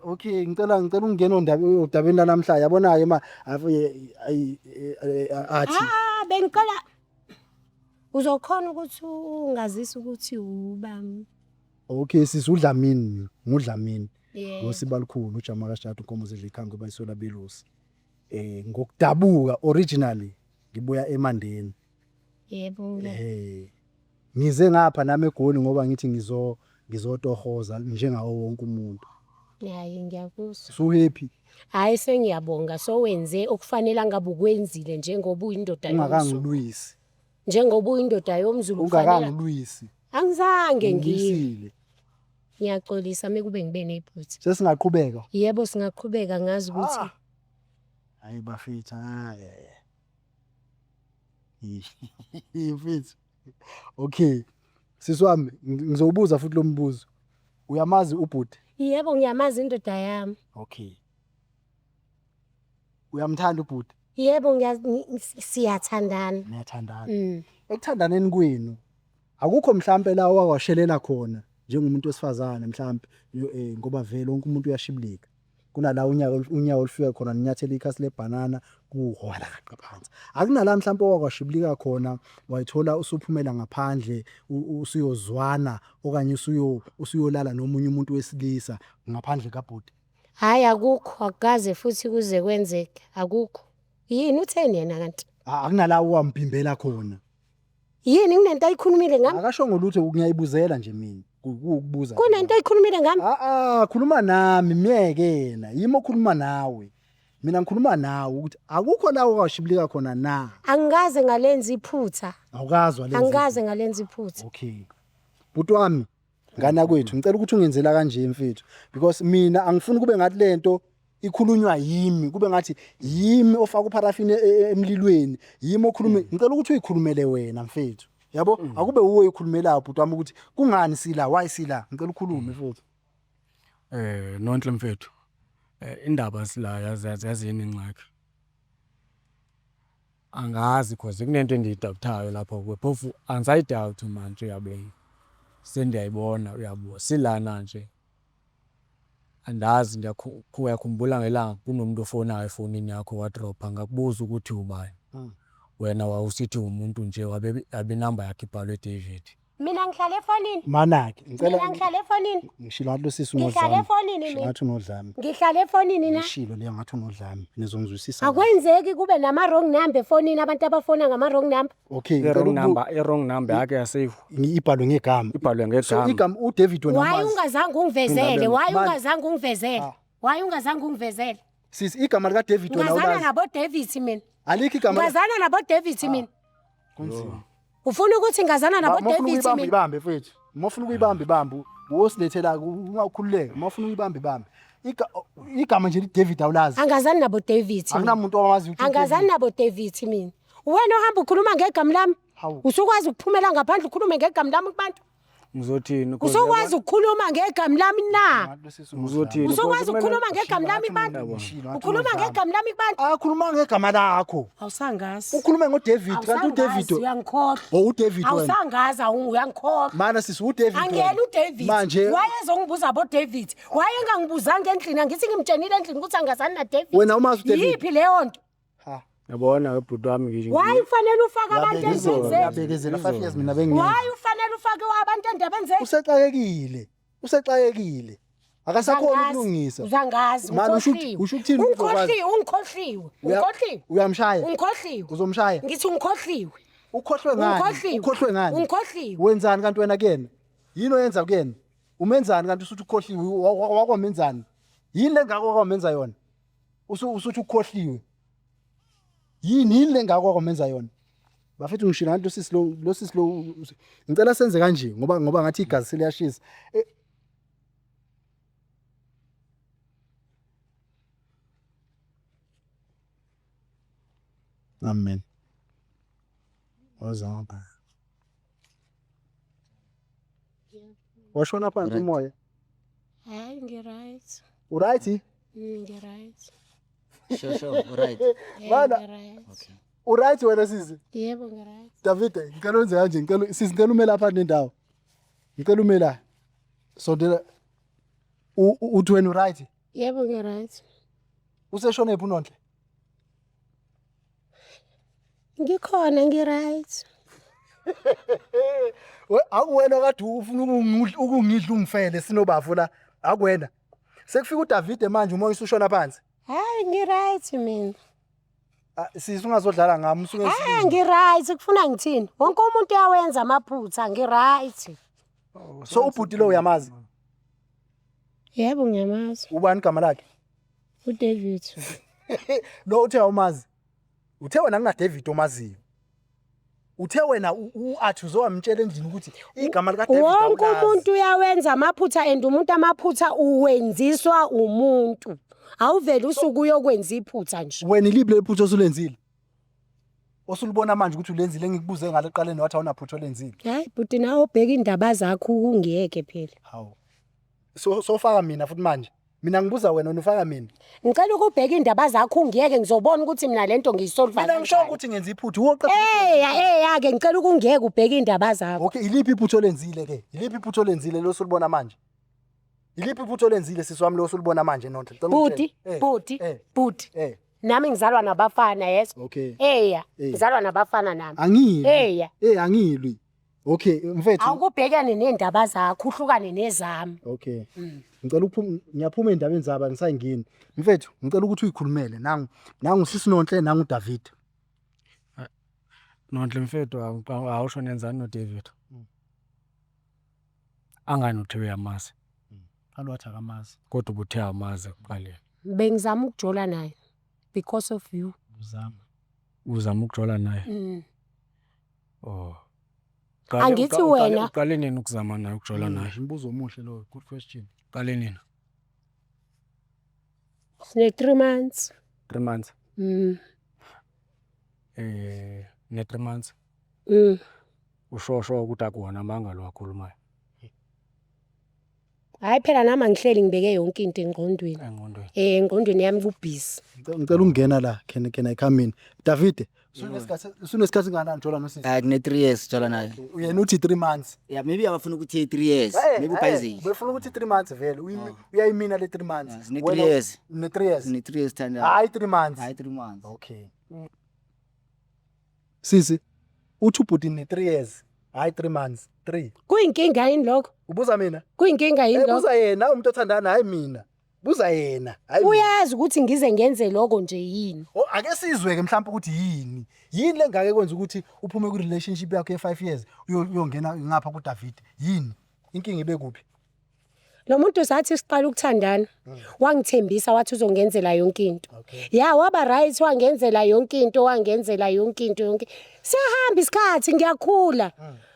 [SPEAKER 2] okay ngicela ungene odabeni lanamhla yabona ke ma athi
[SPEAKER 1] Ah bengicela uzokhona ukuthi ungazisa ukuthi ubani.
[SPEAKER 2] Okay sisi uDlamini nguDlamini
[SPEAKER 1] Yebo.
[SPEAKER 2] ngosibalukhulu uJama kaShadu inkomo zidla ikhangu bayisola belusi. Ngokudabuka originally ngibuya eMandeni.
[SPEAKER 1] Yebo.
[SPEAKER 2] Ngize ngapha nami eGoli ngoba ngithi ngizotohoza njengawo wonke umuntu.
[SPEAKER 1] Hayi ngiyakuzwa.
[SPEAKER 2] So happy.
[SPEAKER 1] Hayi sengiyabonga sowenze okufanele angabe ukwenzile njengoba uyindoda yomZulu.
[SPEAKER 2] Ungakangilwisi.
[SPEAKER 1] Njengoba uyindoda yomZulu kufanele.
[SPEAKER 2] Ungakangilwisi.
[SPEAKER 1] Angizange ngiye.
[SPEAKER 2] Ngilwisile.
[SPEAKER 1] Ngiyaxolisa mekube ngibe nephutha.
[SPEAKER 2] Sesingaqhubeka.
[SPEAKER 1] Yebo singaqhubeka ngazi ukuthi
[SPEAKER 2] Hayi bafethu hayi. Mfethu. Okay. Sisi wami ngizobuza futhi lo mbuzo. Uyamazi ubhuti?
[SPEAKER 1] Yebo ngiyamazi indoda yami.
[SPEAKER 2] Okay. Uyamthanda ubhuti?
[SPEAKER 1] Yebo siyathandana.
[SPEAKER 2] Niyathandana. Ekuthandaneni kwenu akukho mhlambe la owawashelela khona njengomuntu wesifazane mhlambe ngoba vele wonke umuntu uyashibilika. Kunala unyawo olufika khona ninyathela ikhasi lebhanana kuhwala kaqa phansi. Akunala mhlambe owakwashibilika khona wayithola usuphumela ngaphandle usuyozwana okanye usuyolala nomunye umuntu wesilisa ngaphandle kabhuti.
[SPEAKER 1] Hayi akukho, akukaze futhi kuze kwenzeke, akukho. Yini utheni yena kanti?
[SPEAKER 2] Akunala owambimbela khona.
[SPEAKER 1] Yini kunento ayikhulumile ngami?
[SPEAKER 2] Akashongo lutho ngiyayibuzela nje mina. Kuwukubuza.
[SPEAKER 1] Kunento ayikhulumile ngami?
[SPEAKER 2] Khuluma nami myeke yena. Yimi okhuluma nawe. Mina ngikhuluma nawe ukuthi akukho la owashibilika khona na.
[SPEAKER 1] Angikaze ngalenza iphutha.
[SPEAKER 2] Awukazwa lenza.
[SPEAKER 1] Angikaze ngalenza iphutha.
[SPEAKER 2] Okay. Bhuti wami ngana kwethu ngicela ukuthi ungenzela kanje mfethu because mina angifuni kube ngathi lento ikhulunywa yimi kube ngathi yimi ofaka uparafini emlilweni yimi okhulume ngicela ukuthi uyikhulumele wena mfethu yabo akube uwe uyikhulumelayo bhuti wami ukuthi kungani sila why sila ngicela ukhulume mfethu.
[SPEAKER 8] Nonhle mfethu indaba sila yazini ingxaki. Angazi cause kunento endiyidoubtayo lapha kuwe phofu angisayidoubt manje uyabo. Sendiyayibona uyabo silana nje andazi uyakhumbula ngelanga kunomuntu ofonayo efonini yakho wadropha ngakubuza ukuthi ubani. Wena wawusithi umuntu nje wabe inamba yakhe ibhalwe David.
[SPEAKER 1] Mina ngihlala efonini.
[SPEAKER 2] Manake ngicela
[SPEAKER 1] Mina ngihlala efonini.
[SPEAKER 2] ngishilo ngathi losisi
[SPEAKER 1] Ngihlala
[SPEAKER 2] unodlame.
[SPEAKER 1] efonini
[SPEAKER 2] Ngishilo
[SPEAKER 1] mina.
[SPEAKER 2] ngathi unodlame.
[SPEAKER 1] Ngihlala efonini na.
[SPEAKER 2] Ngishilo leyo ngathi unodlame. Nizongizwisisa. kahle.
[SPEAKER 1] Akwenzeki kube nama wrong number efonini abantu abafona ngama wrong number.
[SPEAKER 2] Okay, ngicela
[SPEAKER 8] I-wrong
[SPEAKER 2] ukubu-
[SPEAKER 8] number, i-wrong number yakhe yasave
[SPEAKER 2] ibhalwe ngegama.
[SPEAKER 8] ibhalwe
[SPEAKER 2] So
[SPEAKER 8] ngegama.
[SPEAKER 2] igama uDavid wena
[SPEAKER 1] Why
[SPEAKER 2] umazi.
[SPEAKER 1] ungazange ungivezele? Why
[SPEAKER 2] Man-
[SPEAKER 1] ungazange ungivezele?
[SPEAKER 2] Ah.
[SPEAKER 1] Why ungazange ungivezele?
[SPEAKER 2] Sisi igama lika David wena
[SPEAKER 1] Ngazana
[SPEAKER 2] ulazi.
[SPEAKER 1] nabo David mina.
[SPEAKER 2] Alikho igama.
[SPEAKER 1] Ngazana nabo David mina.
[SPEAKER 2] Kunzima.
[SPEAKER 1] Ufuna ukuthi ngazana nabo
[SPEAKER 2] Uma ufuna
[SPEAKER 1] David
[SPEAKER 2] ukuyibamba
[SPEAKER 1] mina?
[SPEAKER 2] ibambe mfethu. Uma ufuna ukuyibamba ibambe uwosilethela ungakhululeka. Uma ufuna ukuyibamba ibambe. Igama nje li David awulazi.
[SPEAKER 1] Angazani nabo David. mina.
[SPEAKER 2] Akunamuntu owazi ukuthi
[SPEAKER 1] Angazani
[SPEAKER 2] uDavid.
[SPEAKER 1] nabo David mina. Wena ohamba ukhuluma ngegama lami.
[SPEAKER 2] Hawu.
[SPEAKER 1] Usukwazi ukuphumela ngaphandle ukhulume ngegama lami kubantu.
[SPEAKER 8] Ngizothini? 'Cause
[SPEAKER 1] Usukwazi ukukhuluma ngegama lami na?
[SPEAKER 8] Ngizothini?
[SPEAKER 1] Usukwazi
[SPEAKER 8] Kumele-
[SPEAKER 1] ukukhuluma ngegama lami kubantu?
[SPEAKER 2] Ngishilo ngathi
[SPEAKER 1] Ukhuluma
[SPEAKER 2] unodlame.
[SPEAKER 1] ngegama lami kubantu?
[SPEAKER 2] Akhuluma ngegama lakho.
[SPEAKER 1] Awusangazi.
[SPEAKER 2] Ukhulume ngoDavid kanti
[SPEAKER 1] Awusangazi
[SPEAKER 2] uDavid
[SPEAKER 1] uyangikhohlwa.
[SPEAKER 2] Oh uDavid wena.
[SPEAKER 1] Awusangazi uyangikhohlwa.
[SPEAKER 2] Mana sisi uDavid. wena.
[SPEAKER 1] Angiyena uDavid.
[SPEAKER 2] Manje
[SPEAKER 1] wayezongibuza bo David. Wayengangibuzanga endlini angithi ngimtshenile endlini ukuthi angazani na David.
[SPEAKER 2] Wena umazi uDavid?
[SPEAKER 1] Yiphi leyo nto?
[SPEAKER 2] Ha.
[SPEAKER 8] Yabona ke bhuti wami ngisho.
[SPEAKER 1] Why ufanele ufake abantu
[SPEAKER 2] Uyabekezela,
[SPEAKER 1] endabeni zethu?
[SPEAKER 2] uyabekezela 5 years mina bengingekho.
[SPEAKER 1] Why ufanele ufake abantu endabeni zethu?
[SPEAKER 2] Usexakekile. Usexakekile. Akasakhona ukulungisa.
[SPEAKER 1] Uzangazi,
[SPEAKER 2] Manje usho ukuthi-
[SPEAKER 1] ukhohliwe.
[SPEAKER 2] usho ukuthini ukuthi uzokwazi?
[SPEAKER 1] Ungikhohliwe, ungikhohliwe. Ungikhohliwe.
[SPEAKER 2] Uyamshaya.
[SPEAKER 1] Ungikhohliwe.
[SPEAKER 2] Uzomshaya.
[SPEAKER 1] Ngithi ungikhohliwe.
[SPEAKER 2] Ukhohlwe ngani?
[SPEAKER 1] Ungikhohliwe.
[SPEAKER 2] Ukhohlwe ngani?
[SPEAKER 1] Ungikhohliwe.
[SPEAKER 2] Wenzani kanti wena kuyena? Yini oyenza kuyena? Umenzani kanti usuthi ukhohliwe wakwamenzani? Yini lengako wakwamenza yona? Usuthi ukhohliwe. Yini yini lengako wakwamenza yona? Bafethu ngishilo ngathi losisi lo losisi lo ngicela senze kanje ngoba ngoba ngathi igazi seliyashisa. Amen. Woza ngapha. Washona phansi
[SPEAKER 5] Right.
[SPEAKER 2] umoya.
[SPEAKER 1] Hayi ngi-right.
[SPEAKER 2] Uright?
[SPEAKER 1] Ngi-right.
[SPEAKER 5] Sure, sure, right.
[SPEAKER 2] Mana.
[SPEAKER 1] Ngi-right.
[SPEAKER 5] Okay.
[SPEAKER 2] Uright wena sisi?
[SPEAKER 1] Yebo ngi-right.
[SPEAKER 2] David, ngicela wenze kanje, ngicela sisi ngicela ume lapha nendawo. Ngicela ume la. Sondela. Uthi wena uright?
[SPEAKER 1] Yebo ngi-right.
[SPEAKER 2] Useshone phi uNonhle?
[SPEAKER 1] Ngikhona ngi-right.
[SPEAKER 2] We akuwena kade ufuna ukungidla ungifele sinobafu la. Akuwena. Sekufika uDavid manje umoya usushona phansi.
[SPEAKER 1] Hayi ngi-right mina.
[SPEAKER 2] Ah, Sisi ungazodlala ngami usuke
[SPEAKER 1] Hayi ngi-right kufuna ngithini? Wonke umuntu uyawenza amaphutha ngi-right.
[SPEAKER 2] So ubhuti lo uyamazi?
[SPEAKER 1] Yebo ngiyamazi.
[SPEAKER 2] Ubani igama lakhe?
[SPEAKER 1] uDavid.
[SPEAKER 2] Lo uthe awumazi. Uthe wena kuna David omaziyo. Uthe wena u-athi uzowamtshela endlini ukuthi igama lika David
[SPEAKER 1] Wonke
[SPEAKER 2] awulazi.
[SPEAKER 1] umuntu uyawenza amaphutha and umuntu amaphutha uwenziswa umuntu. Awuvele usuke uyokwenza iphutha nje.
[SPEAKER 2] Wena iliphi leli phutha osulenzile? Osulubona manje ukuthi ulenzile engikubuze ngale ekuqaleni wathi awunaphutha olenzile.
[SPEAKER 1] Hayi bhuti nawe ubheka indaba zakho ungiyeke phela.
[SPEAKER 2] Hawu. So sofaka mina futhi manje. Mina ngibuza wena wena ufaka mina.
[SPEAKER 1] Ngicela ukubheka indaba zakho ungiyeke ngizobona ukuthi mina lento ngiyisolva.
[SPEAKER 2] Mina ngisho ukuthi ngenza iphutha uwoqeda.
[SPEAKER 1] Eya eya ke ngicela ukungiyeka ubheke indaba zakho.
[SPEAKER 2] Okay, iliphi iphutha olenzile ke? Iliphi iphutha olenzile lo osulubona manje? Iliphi iphutha olenzile sisi wami lo osulubona manje Nonhle? Ngicela
[SPEAKER 1] Bhuti,
[SPEAKER 2] ungitshele. Eh,
[SPEAKER 1] bhuti,
[SPEAKER 2] eh,
[SPEAKER 1] bhuti.
[SPEAKER 2] Eh.
[SPEAKER 1] Nami ngizalwa nabafana yeso.
[SPEAKER 2] Okay.
[SPEAKER 1] Eya,
[SPEAKER 2] Eh.
[SPEAKER 1] ngizalwa nabafana nami.
[SPEAKER 2] Angilwi.
[SPEAKER 1] Eya.
[SPEAKER 2] Eh angilwi. Okay, mfethu.
[SPEAKER 1] Awukubhekane nendaba zakho uhlukane nezami.
[SPEAKER 2] Okay. Ngicela ukuphuma ngiyaphuma endabeni zabo angisayingeni. Mfethu, ngicela ukuthi uyikhulumele nangu nangu sisi Nonhle nangu David.
[SPEAKER 8] Nonhle mfethu awusho nenzani noDavid. Angani uthe uyamazi
[SPEAKER 2] Alwathi akamazi.
[SPEAKER 8] kodwa ubuthe awumazi ekuqaleni.
[SPEAKER 1] Bengizama ukujola naye because of you.
[SPEAKER 2] Uzama.
[SPEAKER 8] Uzama ukujola naye.
[SPEAKER 1] Mm.
[SPEAKER 8] Oh.
[SPEAKER 1] Angithi wena-
[SPEAKER 8] uqale nini ukuzama naye ukujola naye?
[SPEAKER 2] Umbuzo omuhle lo, good question.
[SPEAKER 8] Uqale nini?
[SPEAKER 1] Sine 3 months.
[SPEAKER 8] 3 months.
[SPEAKER 1] Mm.
[SPEAKER 8] Eh, ne 3 months.
[SPEAKER 1] Mm.
[SPEAKER 8] Ushosho ukuthi akuwona amanga lo akhulumayo
[SPEAKER 1] Hayi phela nami angihleli ngibeke yonke into engqondweni.
[SPEAKER 8] engqondweni.
[SPEAKER 1] Eh engqondweni yami kubhizi.
[SPEAKER 2] Ngicela ukungena la, can I come in? David, Usunesikhathi singakanani ujola nosisi?
[SPEAKER 5] Eh kune 3 years jola naye.
[SPEAKER 2] Uyena uthi 3 months.
[SPEAKER 5] Yeah, maybe abafuna ukuthi 3 years. Maybe ubhayizile.
[SPEAKER 2] Befuna ukuthi 3 months vele. Uyayimina le 3 months.
[SPEAKER 5] Sine 3 years.
[SPEAKER 2] Ne 3 years.
[SPEAKER 5] Sine 3 years thanda.
[SPEAKER 2] Hayi 3 months.
[SPEAKER 5] Hayi 3 months.
[SPEAKER 2] Okay. Sisi uthi ubhuti ne 3 years. Hayi 3 months. 3.
[SPEAKER 1] Kuyinkinga yini lokho?
[SPEAKER 2] Ubuza mina?
[SPEAKER 1] Kuyinkinga yini lokho?
[SPEAKER 2] Buza yena umuntu othandana hayi mina. Buza yena. Hayi mina.
[SPEAKER 1] Uyazi ukuthi ngize ngenze lokho nje yini?
[SPEAKER 2] Oh, ake sizwe ke mhlawumbe ukuthi yini. Yini lengake kwenza ukuthi uphume ku relationship yakho ye 5 years uyongena ngapha ku David? Yini? Inkinga ibe kuphi?
[SPEAKER 1] Lo muntu sathi siqala ukuthandana wangithembisa wathi uzongenzela yonke into. Ya waba right wangenzela yonke into wangenzela yonke into yonke. Siyahamba isikhathi ngiyakhula.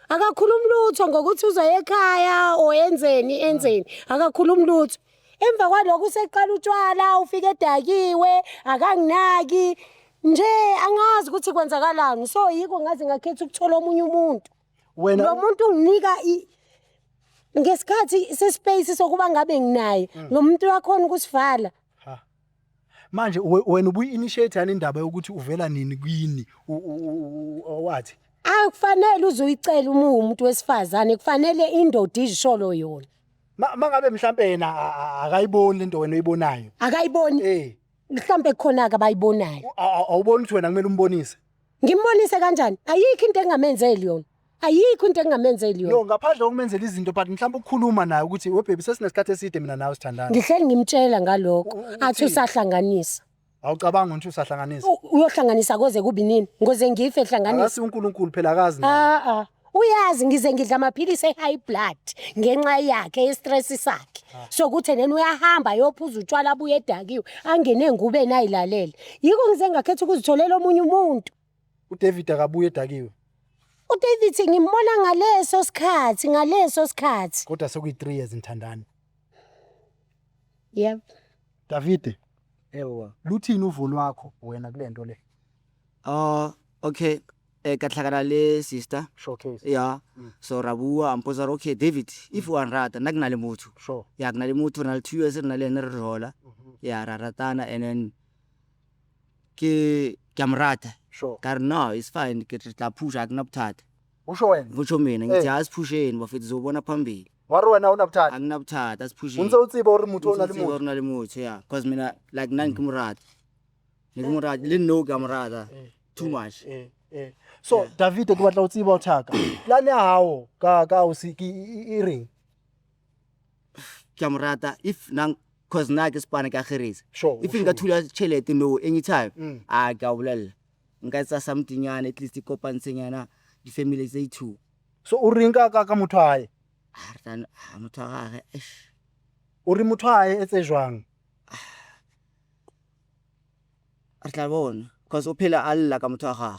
[SPEAKER 1] Akakhulumi lutho ngokuthi uzoya ekhaya o enzeni enzeni. Akakhulumi lutho. Emva kwalokho useqala utshwala ufike edakiwe akanginaki nje angazi ukuthi kwenzakalani. So yiko ngaze ngakhetha ukuthola omunye umuntu.
[SPEAKER 2] Wena
[SPEAKER 1] Lo muntu unginika ngesikhathi sespace sokuba ngabe nginaye lo muntu wakhona ukusivala.
[SPEAKER 2] Manje wena ubuyi-initiate yani indaba yokuthi uvela nini kini wathi?
[SPEAKER 1] Akufanele uze uyicele uma uwumuntu wesifazane, kufanele indoda izisholo yona.
[SPEAKER 2] Mangabe mhlampe yena akayiboni lento wena oyibonayo.
[SPEAKER 1] Akayiboni? Mhlampe khona-ke abayibonayo.
[SPEAKER 2] Awuboni ukuthi wena kumele umbonise?
[SPEAKER 1] Ngimbonise kanjani? Ayikho into engamenzeli yona. Ayikho into engamenzeli yona.
[SPEAKER 2] No, ngaphandle kokumenzela izinto but mhlawumbe ukukhuluma naye ukuthi we baby sesinesikhathi eside mina nawe sithandana.
[SPEAKER 1] Ngihleli ngimtshela ngalokho athi usahlanganisa.
[SPEAKER 2] Awucabangi ukuthi usahlanganisa?
[SPEAKER 1] Uyohlanganisa koze kubi nini? Ngoze ngife ehlanganisa.
[SPEAKER 2] Akasi uNkulunkulu phela akazi.
[SPEAKER 1] Ah ah. Uyazi ngize ngidla amaphilisi e-high blood ngenxa yakhe ye-stress sakhe. Sokuthi nena uyahamba ayophuza utshwala abuye edakiwe angene engubeni ayilalele. Yiko ngize ngakhetha ukuzitholela omunye umuntu.
[SPEAKER 2] uDavid akabuye edakiwe.
[SPEAKER 1] uDavid ngimbona ngaleso sikhathi, ngaleso sikhathi.
[SPEAKER 2] Kodwa sekuyi 3 years nithandana.
[SPEAKER 1] Yep.
[SPEAKER 2] David.
[SPEAKER 5] Yebo.
[SPEAKER 2] Luthini uvo lwakho wena kule nto le?
[SPEAKER 5] Okay. Ka tlhakana le sister.
[SPEAKER 2] Showcase.
[SPEAKER 5] Yeah. So ra bua a mpotsa gore okay David if wa nrata nna ke na le motho.
[SPEAKER 2] Sure.
[SPEAKER 5] Ya ke na le motho re na le 2 years re na le ene re rola. Ya ra ratana and then ke ke a mo rata.
[SPEAKER 2] Sure.
[SPEAKER 5] Ka re no it's fine ke tla phusha ha ke na bothata.
[SPEAKER 2] Usho wena?
[SPEAKER 5] Usho mina ngithi asiphusheni bafethu zobona phambili.
[SPEAKER 2] Wa re wena una bothata?
[SPEAKER 5] Angina bothata asiphusheni.
[SPEAKER 2] O ntse o tseba hore motho o na le
[SPEAKER 5] Ntse o tseba
[SPEAKER 2] motho.
[SPEAKER 5] hore o na le motho yeah cause mina like nna ke mo rata. Ne ke mo rata le nno ke a mo rata. Too much.
[SPEAKER 2] So David ke batla ho tseba o thaka. Plan ya hao ka o se ke e reng?
[SPEAKER 5] Ke a mo rata if nang cause nna ke spana ke a kgerisa.
[SPEAKER 2] Sure.
[SPEAKER 5] If nka thula tjhelete no anytime a ke a bolella. Nka etsa something nyana at least kopantshe nyana di family tse two.
[SPEAKER 2] So o reng ka motho wa hae?
[SPEAKER 5] Ah motho wa gagwe eish.
[SPEAKER 2] O re motho wa hae etse jwang?
[SPEAKER 5] Re tla bona cause o phela a lla ka motho wa gagwe.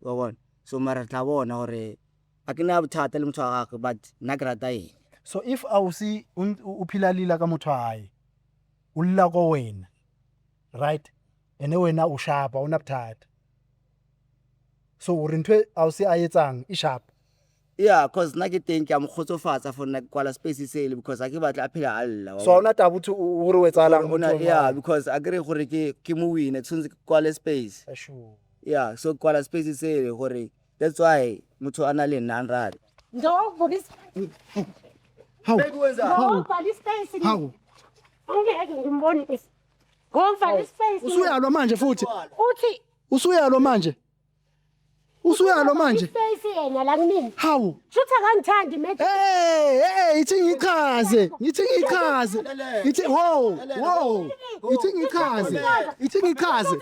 [SPEAKER 5] Wa bona. So mara re tla bona hore a ke na bothata le motho wa gagwe but nna ke rata yena.
[SPEAKER 2] So if ausi o phila lila ka motho wa hae, o lla ko wena. Right? Ene wena o sharp, o na bothata. So o re ntho ausi a etsang e sharp.
[SPEAKER 5] Yeah, cause nna ke teng ke a mo kgotsofatsa for nna ke kwala space sele because ha ke batla a phela a lla.
[SPEAKER 2] So ha ona taba uthi o re o etsahalang
[SPEAKER 5] Ona
[SPEAKER 2] motho wa
[SPEAKER 5] yeah
[SPEAKER 2] hae?
[SPEAKER 5] because a kere gore ke mo win tshwantse ke kwale space.
[SPEAKER 2] Sure.
[SPEAKER 5] Yeah, so kwala space sele gore that's why motho a na le nna a nrata.
[SPEAKER 2] How?
[SPEAKER 1] Ngovala ispace.
[SPEAKER 2] How?
[SPEAKER 1] Angeke ngimbonise. Ngovala ispace.
[SPEAKER 2] Usuyalwa manje futhi.
[SPEAKER 1] Uthi
[SPEAKER 2] Usuyalwa manje. Usuyalwa manje.
[SPEAKER 1] Ispace yena la kumina.
[SPEAKER 2] How?
[SPEAKER 1] Shuthi akangithandi manje.
[SPEAKER 2] Hey, ithi ngichaze, ngithi ngichaze. Ithi wo, wo. Ithi ngichaze. Ithi ngichaze.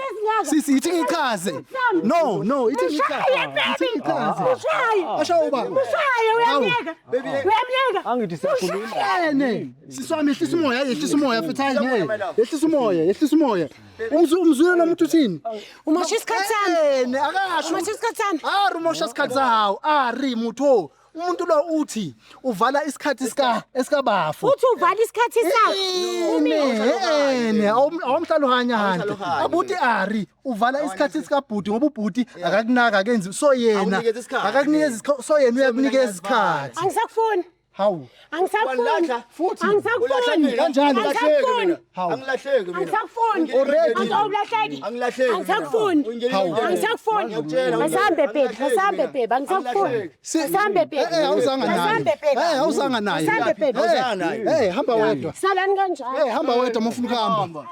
[SPEAKER 2] Sisi ithi ngichaze. No, ithi ngichaze. Ithi ngichaze.
[SPEAKER 1] Ushaye.
[SPEAKER 2] Asha uba.
[SPEAKER 1] Ushaye uyamyeka. Uyamyeka.
[SPEAKER 4] Angithi siyakhuluma.
[SPEAKER 2] Ene. Sisi wami yehlisa umoya, yehlisa umoya futhi hayi ngeke. Yehlisa umoya, yehlisa umoya. Umzwile lo muntu uthini?
[SPEAKER 1] Umosha isikhathi sami.
[SPEAKER 2] Ene, akasho.
[SPEAKER 1] Umosha isikhathi sami.
[SPEAKER 2] Ari umosha isikhathi sawo. Ari mutho. Umuntu lo uthi uvala isikhathi sika esikabafo.
[SPEAKER 1] Uthi uvala isikhathi sakhe.
[SPEAKER 2] Ene, awumhlalo hanya hanti. Abuti ari uvala isikhathi sikabhuti ngoba ubhuti akakunaka akenzi so yena
[SPEAKER 5] Awunikeza isikhathi.
[SPEAKER 2] akakunikeza isikhathi so yena uyakunikeza isikhathi.
[SPEAKER 1] Angisakufuni.
[SPEAKER 2] Hawu.
[SPEAKER 1] Angisakufuni.
[SPEAKER 2] Futhi.
[SPEAKER 1] Angisakufuni.
[SPEAKER 2] Kanjani?
[SPEAKER 1] Angisakufuni.
[SPEAKER 2] Hawu.
[SPEAKER 5] Angilahleki mina.
[SPEAKER 1] Angisakufuni.
[SPEAKER 2] Already.
[SPEAKER 1] Angizowulahleki.
[SPEAKER 5] Angilahleki.
[SPEAKER 1] Angisakufuni.
[SPEAKER 2] Hawu.
[SPEAKER 1] Angisakufuni.
[SPEAKER 5] Ngiyakutshela.
[SPEAKER 1] Asambe babe, asambe babe, angisakufuni. Asambe babe.
[SPEAKER 2] Eh, awuzanga naye.
[SPEAKER 1] Asambe babe.
[SPEAKER 2] Eh, awuzanga naye.
[SPEAKER 1] Asambe babe.
[SPEAKER 5] Awuzanga naye.
[SPEAKER 2] Eh, hamba wedwa.
[SPEAKER 1] Salani kanjalo.
[SPEAKER 2] Eh, hamba wedwa uma ufuna ukuhamba.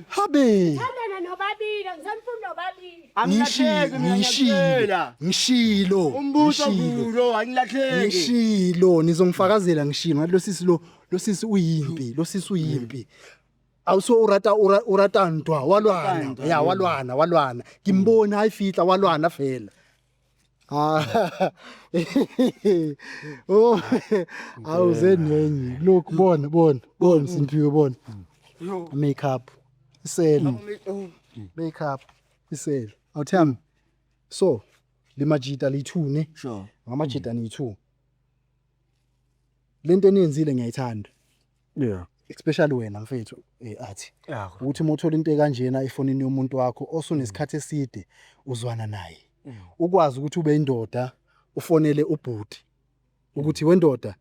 [SPEAKER 2] Habe.
[SPEAKER 1] Thandana nobabili, angisanifuni nobabili.
[SPEAKER 5] Angilahleki mina
[SPEAKER 2] Ngishilo.
[SPEAKER 5] ngiyakutshela.
[SPEAKER 2] Ngishilo.
[SPEAKER 5] Umbuso
[SPEAKER 2] Ngishilo.
[SPEAKER 5] kulo angilahleki.
[SPEAKER 2] Ngishilo nizongifakazela ngishilo ngathi lo sisi lo lo sisi uyimpi lo sisi uyimpi. Awuso urata urata ntwa walwana ya walwana walwana ngimbona ayifihla walwana fela. Ah. Oh, awuze nenye. Look bona bona bona Simphiwe bona. Makeup. Iselo. Makeup. Iselo. Awuthami. So, limajita liyithune.
[SPEAKER 5] Sure.
[SPEAKER 2] Ngamajita niyi-2. Lento eniyenzile ngiyayithanda.
[SPEAKER 8] Yeah.
[SPEAKER 2] Especially wena mfethu athi.
[SPEAKER 8] Yeah.
[SPEAKER 2] Ukuthi uma uthola into ekanjena efonini yomuntu wakho osunesikhathi eside uzwana naye. Ukwazi ukuthi ube indoda ufonele ubhuti. Ukuthi wendoda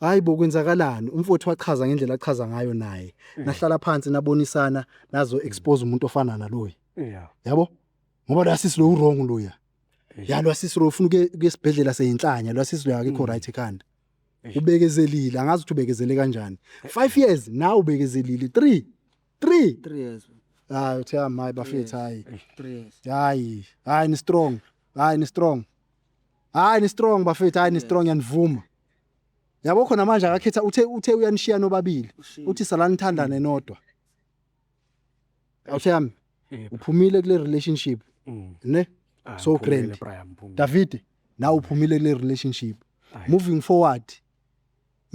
[SPEAKER 2] hayi bo kwenzakalani umfowethu wachaza ngendlela achaza ngayo naye. Nahlala phansi nabonisana nazo expose umuntu ofana naloyi.
[SPEAKER 8] Yeah.
[SPEAKER 2] Yabo? Ngoba lo sisi lo wrong loya. Ya lo sisi lo ufuna ukuye esibhedlela seyinhlanya, lo sisi lo akekho right ekhanda. Ubekezelile, angazi ukuthi ubekezele kanjani. 5 years now ubekezelile 3 3
[SPEAKER 5] 3 years.
[SPEAKER 2] Hayi uthe hayi bafethu hayi.
[SPEAKER 5] 3 years.
[SPEAKER 2] Hayi, hayi ni strong. Hayi ni strong. Hayi ni strong bafethu, hayi ni strong yanivuma. Yabo khona manje akakhetha uthe uyanishiya nobabili. Uthi salani thandane nodwa. Awuthi yami uphumile kule relationship ne? So grand. David nawe uphumile kule relationship. Moving forward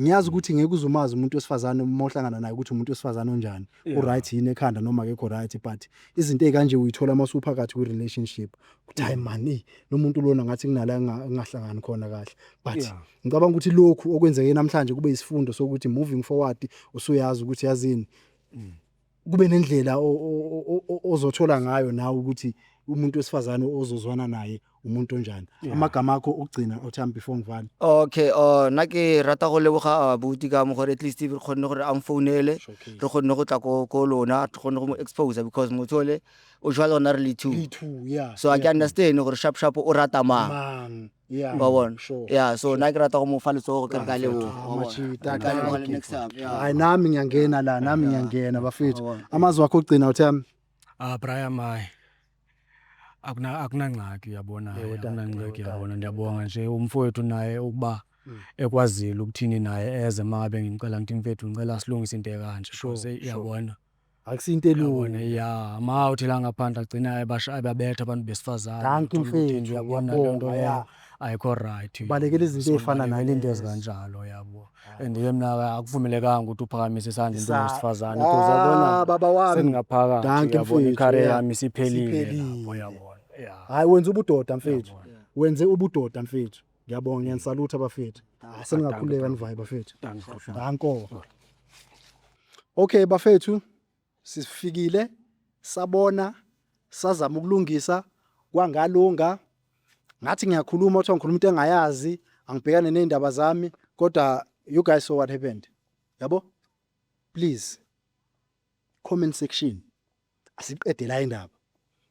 [SPEAKER 2] ngiyazi ukuthi ngeke uzumazi umuntu wesifazane uma uhlangana naye ukuthi umuntu wesifazane onjani, u-right yini ekhanda noma akekho right, but izinto ey'kanje uyithola uma usuphakathi kwi-relationship ukuthi hayi man eyi lo muntu lona ngathi kunala ngingahlangani khona kahle, but ngicabanga ukuthi lokhu okwenzeke namhlanje kube isifundo sokuthi moving forward usuyazi ukuthi yazini kube nendlela ozothola ngayo nawe ukuthi umuntu wesifazane ozozwana naye umuntu onjani. Amagama akho okugcina othami before ngivale.
[SPEAKER 5] Okay, nna ke rata go leboga abuti ka mo gore at least re kgonne gore a mfounele, re kgonne go tla ko lona, re kgonne go mo expose because motho ole o jwa lona re le two.
[SPEAKER 2] Le two, yeah.
[SPEAKER 5] So I can understand gore sharp sharp o rata mang.
[SPEAKER 2] Mang, yeah.
[SPEAKER 5] Wa bona?
[SPEAKER 2] Sure.
[SPEAKER 5] Yeah, so nna ke rata go mo fa letsogo ke re ka leboga.
[SPEAKER 2] Majita,
[SPEAKER 5] Ka leboga le next time. Yeah.
[SPEAKER 2] Hayi nami ngiyangena la, nami ngiyangena bafethu. Amazwi akho okugcina uthami.
[SPEAKER 8] Brian hayi. Akunangxaki uyabona, akunangxaki uyabona. Ndiyabonga nje umfowethu naye ukuba ekwazile ukuthini naye eze mangabe ngimcela ngithi mfethu ngicela silungise into ekanje. Because uyabona.
[SPEAKER 2] Akusinto elula.
[SPEAKER 8] Yeah, ma uthi la ngaphandle agcina ebabetha abantu besifazane.
[SPEAKER 2] Dankie mfethu,
[SPEAKER 8] uyabona le nto
[SPEAKER 2] ngiyabonga,
[SPEAKER 8] ayikho right.
[SPEAKER 2] Balekela izinto ey'fana
[SPEAKER 8] nale into ezikanjalo yabo. And ke mina akuvumelekanga ukuthi uphakamise isandla into yesifazane because yabona
[SPEAKER 2] baba wami.
[SPEAKER 8] sengingaphakathi
[SPEAKER 2] Dankie
[SPEAKER 8] uyabona
[SPEAKER 2] mfethu,
[SPEAKER 8] i-career
[SPEAKER 2] yeah.
[SPEAKER 8] yami isiphelile
[SPEAKER 2] Isiphelile.
[SPEAKER 8] lapho uyabona. Yeah.
[SPEAKER 2] Hayi wenze ubudoda mfethu. Wenze ubudoda mfethu. Ngiyabonga ngiyanisalutha bafethu. Seningakhululeka nivaye bafethu. Danko. Okay bafethu, sifikile sabona sazama ukulungisa kwangalunga. Ngathi ngiyakhuluma uthiwa ngikhuluma into engayazi, angibhekane nezindaba zami, kodwa you guys saw what happened. Yabo? Please comment section. Asiqede la indaba.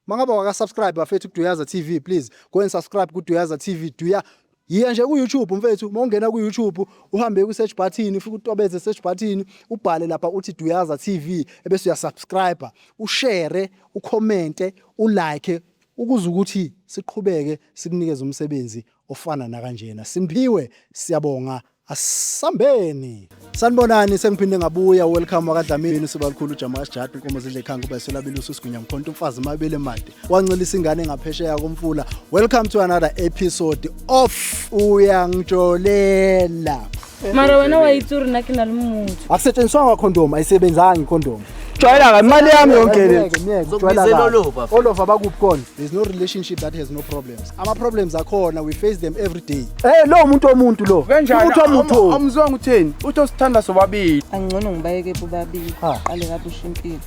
[SPEAKER 2] Mangabe waka subscribe bafethu kuDuyaza TV, please go and subscribe kuDuyaza TV. Duya yiya nje ku YouTube mfethu, mawungena ku YouTube uhambe ku search button, ufike utobeze search button, ubhale lapha uthi Duyaza TV ebese uya subscribe, ushare, ucommente, ulike ukuze ukuthi siqhubeke sikunikeze umsebenzi ofana na kanjena. Simphiwe, siyabonga. Asambeni. Sanibonani, sengiphinde ngabuya. Welcome wakaDlamini uSibalikhulu uJama Sijadu inkomo zidle ekhanga kuba isolabili ususigunya mkhonto umfazi mabele made wancelisa ingane ngaphesheya komfula. Welcome to another episode of Uyangijolela.
[SPEAKER 3] Mara wena wa itse gore nna ke na le motho.
[SPEAKER 2] Akusetshenziswanga condom, ayisebenzanga icondom.
[SPEAKER 6] Jwayela ka imali yami yonke le.
[SPEAKER 2] Zokubizela Oliver. Oliver bakuphi khona? There's no relationship that has no problems. Ama problems akhona, we face them every day.
[SPEAKER 4] Eh lo umuntu omuntu lo.
[SPEAKER 6] Kanjani?
[SPEAKER 4] Umuntu omuntu.
[SPEAKER 6] Amuzwanga utheni? Uthi osithanda sobabili.
[SPEAKER 7] Angcono ngibayeke bobabili. Qale kabusha impilo.